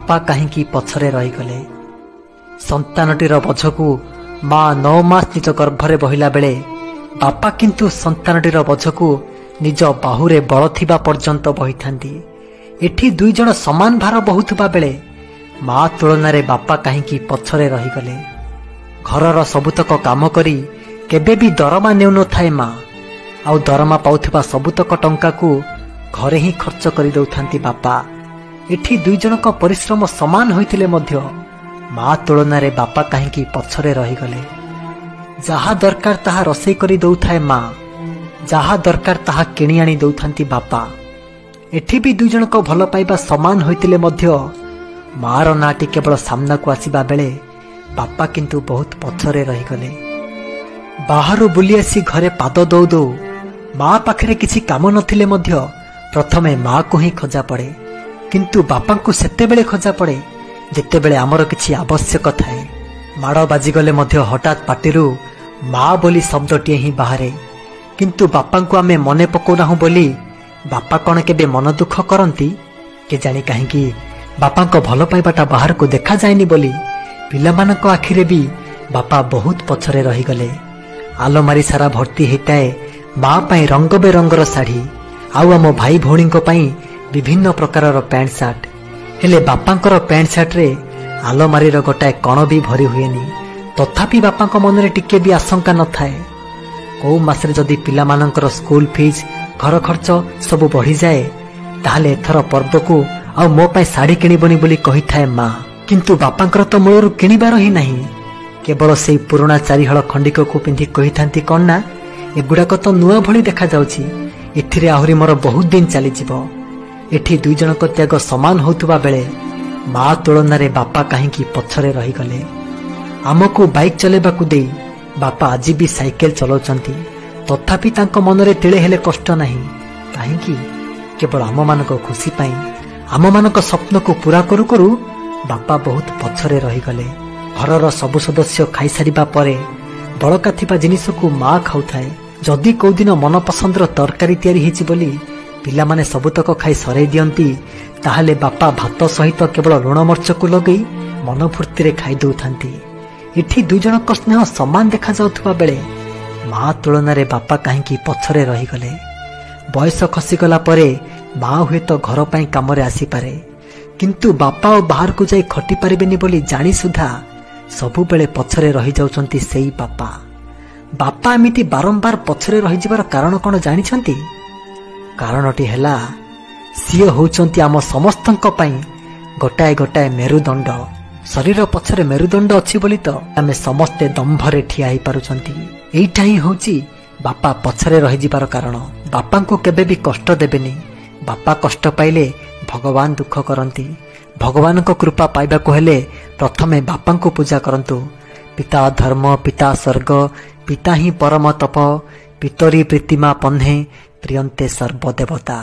ବାପା କାହିଁକି ପଛରେ ରହିଗଲେ? ସନ୍ତାନଟିର ବୋଝକୁ ମା 9 ମାସ ନିଜ ଗର୍ଭରେ ବହିଲା ବେଳେ ବାପା କିନ୍ତୁ ସନ୍ତାନଟିର ବୋଝକୁ ନିଜ ବାହୁରେ ବଳ ଥିବା ପର୍ଯ୍ୟନ୍ତ ବହିଥାନ୍ତି। ଏଠି ଦୁଇ ଜଣ ସମାନ ଭାର ବହୁଥିବା ବେଳେ ମା ତୁଳନାରେ ବାପା କାହିଁକି ପଛରେ ରହିଗଲେ? ଘରର ସବୁତକ କାମ କରି କେବେ ବି ଦରମା ନେଉନଥାଏ ମା, ଆଉ ଦରମା ପାଉଥିବା ସବୁତକ ଟଙ୍କାକୁ ଘରେ ହିଁ ଖର୍ଚ୍ଚ କରିଦେଉଥାନ୍ତି ବାପା। ଏଠି ଦୁଇ ଜଣଙ୍କ ପରିଶ୍ରମ ସମାନ ହୋଇଥିଲେ ମଧ୍ୟ ମା ତୁଳନାରେ ବାପା କାହିଁକି ପଛରେ ରହିଗଲେ? ଯାହା ଦରକାର ତାହା ରୋଷେଇ କରି ଦେଉଥାଏ ମା, ଯାହା ଦରକାର ତାହା କିଣି ଆଣି ଦେଉଥାନ୍ତି ବାପା। ଏଠି ବି ଦୁଇ ଜଣଙ୍କ ଭଲ ପାଇବା ସମାନ ହୋଇଥିଲେ ମଧ୍ୟ ମାର ନାଁଟି କେବଳ ସାମ୍ନାକୁ ଆସିବା ବେଳେ ବାପା କିନ୍ତୁ ବହୁତ ପଛରେ ରହିଗଲେ। ବାହାରୁ ବୁଲି ଆସି ଘରେ ପାଦ ଦଉ ଦଉ ମା ପାଖରେ କିଛି କାମ ନଥିଲେ ମଧ୍ୟ ପ୍ରଥମେ ମାକୁ ହିଁ ଖୋଜା ପଡ଼େ, କିନ୍ତୁ ବାପାଙ୍କୁ ସେତେବେଳେ ଖୋଜା ପଡ଼େ ଯେତେବେଳେ ଆମର କିଛି ଆବଶ୍ୟକ ଥାଏ। ମାଡ଼ ବାଜିଗଲେ ମଧ୍ୟ ହଠାତ୍ ପାଟିରୁ ମା ବୋଲି ଶବ୍ଦଟିଏ ହିଁ ବାହାରେ, କିନ୍ତୁ ବାପାଙ୍କୁ ଆମେ ମନେ ପକାଉନାହୁଁ ବୋଲି ବାପା କ'ଣ କେବେ ମନ ଦୁଃଖ କରନ୍ତି? କେଜାଣି କାହିଁକି ବାପାଙ୍କ ଭଲ ପାଇବାଟା ବାହାରକୁ ଦେଖାଯାଏନି ବୋଲି ପିଲାମାନଙ୍କ ଆଖିରେ ବି ବାପା ବହୁତ ପଛରେ ରହିଗଲେ। ଆଲମାରି ସାରା ଭର୍ତ୍ତି ହେଇଥାଏ ମା ପାଇଁ ରଙ୍ଗ ବେରଙ୍ଗର ଶାଢ଼ୀ, ଆଉ ଆମ ଭାଇ ଭଉଣୀଙ୍କ ପାଇଁ ବିଭିନ୍ନ ପ୍ରକାରର ପ୍ୟାଣ୍ଟ ସାର୍ଟ। ହେଲେ ବାପାଙ୍କର ପ୍ୟାଣ୍ଟ ସାର୍ଟରେ ଆଲମାରିର ଗୋଟାଏ କଣ ବି ଭରି ହୁଏନି। ତଥାପି ବାପାଙ୍କ ମନରେ ଟିକେ ବି ଆଶଙ୍କା ନଥାଏ। କେଉଁ ମାସରେ ଯଦି ପିଲାମାନଙ୍କର ସ୍କୁଲ ଫିଜ୍, ଘର ଖର୍ଚ୍ଚ ସବୁ ବଢ଼ିଯାଏ, ତାହେଲେ ଏଥର ପର୍ବକୁ ଆଉ ମୋ ପାଇଁ ଶାଢ଼ୀ କିଣିବନି ବୋଲି କହିଥାଏ ମା। କିନ୍ତୁ ବାପାଙ୍କର ତ ମୂଳରୁ କିଣିବାର ହିଁ ନାହିଁ। କେବଳ ସେଇ ପୁରୁଣା ଚାରିହଳ ଖଣ୍ଡିକକୁ ପିନ୍ଧି କହିଥାନ୍ତି କ'ଣ ନା, ଏଗୁଡ଼ାକ ତ ନୂଆ ଭଳି ଦେଖାଯାଉଛି, ଏଥିରେ ଆହୁରି ମୋର ବହୁତ ଦିନ ଚାଲିଯିବ। ଏଠି ଦୁଇ ଜଣଙ୍କ ତ୍ୟାଗ ସମାନ ହେଉଥିବା ବେଳେ ମା ତୁଳନାରେ ବାପା କାହିଁକି ପଛରେ ରହିଗଲେ? ଆମକୁ ବାଇକ୍ ଚଲାଇବାକୁ ଦେଇ ବାପା ଆଜି ବି ସାଇକେଲ ଚଲାଉଛନ୍ତି, ତଥାପି ତାଙ୍କ ମନରେ ତିଳେ ହେଲେ କଷ୍ଟ ନାହିଁ। କାହିଁକି? କେବଳ ଆମମାନଙ୍କ ଖୁସି ପାଇଁ। ଆମମାନଙ୍କ ସ୍ୱପ୍ନକୁ ପୂରା କରୁ କରୁ ବାପା ବହୁତ ପଛରେ ରହିଗଲେ। ଘରର ସବୁ ସଦସ୍ୟ ଖାଇସାରିବା ପରେ ବଳକା ଥିବା ଜିନିଷକୁ ମା ଖାଉଥାଏ। ଯଦି କୋଉଦିନ ମନପସନ୍ଦର ତରକାରୀ ତିଆରି ହେଇଛି ବୋଲି ପିଲାମାନେ ସବୁତକ ଖାଇ ସରେଇ ଦିଅନ୍ତି, ତାହେଲେ ବାପା ଭାତ ସହିତ କେବଳ ଲୁଣ ମର୍ଚକୁ ଲଗେଇ ମନ ଫୁର୍ତ୍ତିରେ ଖାଇ ଦେଉଥାନ୍ତି। ଏଠି ଦୁଇ ଜଣଙ୍କ ସ୍ନେହ ସମାନ ଦେଖାଯାଉଥିବା ବେଳେ ମା ତୁଳନାରେ ବାପା କାହିଁକି ପଛରେ ରହିଗଲେ? ବୟସ ଖସିଗଲା ପରେ ମା ହୁଏତ ଘର ପାଇଁ କାମରେ ଆସିପାରେ, କିନ୍ତୁ ବାପା ଆଉ ବାହାରକୁ ଯାଇ ଖଟି ପାରିବେନି ବୋଲି ଜାଣି ସୁଦ୍ଧା ସବୁବେଳେ ପଛରେ ରହିଯାଉଛନ୍ତି ସେଇ ବାପା। ବାପା ଏମିତି ବାରମ୍ବାର ପଛରେ ରହିଯିବାର କାରଣ କ'ଣ ଜାଣିଛନ୍ତି? କାରଣଟି ହେଲା ସିଏ ହେଉଛନ୍ତି ଆମ ସମସ୍ତଙ୍କ ପାଇଁ ଗୋଟାଏ ଗୋଟାଏ ମେରୁଦଣ୍ଡ। ଶରୀର ପଛରେ ମେରୁଦଣ୍ଡ ଅଛି ବୋଲି ତ ଆମେ ସମସ୍ତେ ଦମ୍ଭରେ ଠିଆ ହେଇପାରୁଛନ୍ତି। ଏଇଟା ହିଁ ହେଉଛି ବାପା ପଛରେ ରହିଯିବାର କାରଣ। ବାପାଙ୍କୁ କେବେ ବି କଷ୍ଟ ଦେବେନି। ବାପା କଷ୍ଟ ପାଇଲେ ଭଗବାନ ଦୁଃଖ କରନ୍ତି। ଭଗବାନଙ୍କ କୃପା ପାଇବାକୁ ହେଲେ ପ୍ରଥମେ ବାପାଙ୍କୁ ପୂଜା କରନ୍ତୁ। ପିତା ଧର୍ମ, ପିତା ସ୍ୱର୍ଗ, ପିତା ହିଁ ପରମ ତପ, ପିତରି ପ୍ରୀତିମା ପହ୍ନେ ପ୍ରିୟନ୍ତେ ସର୍ବଦେବତା।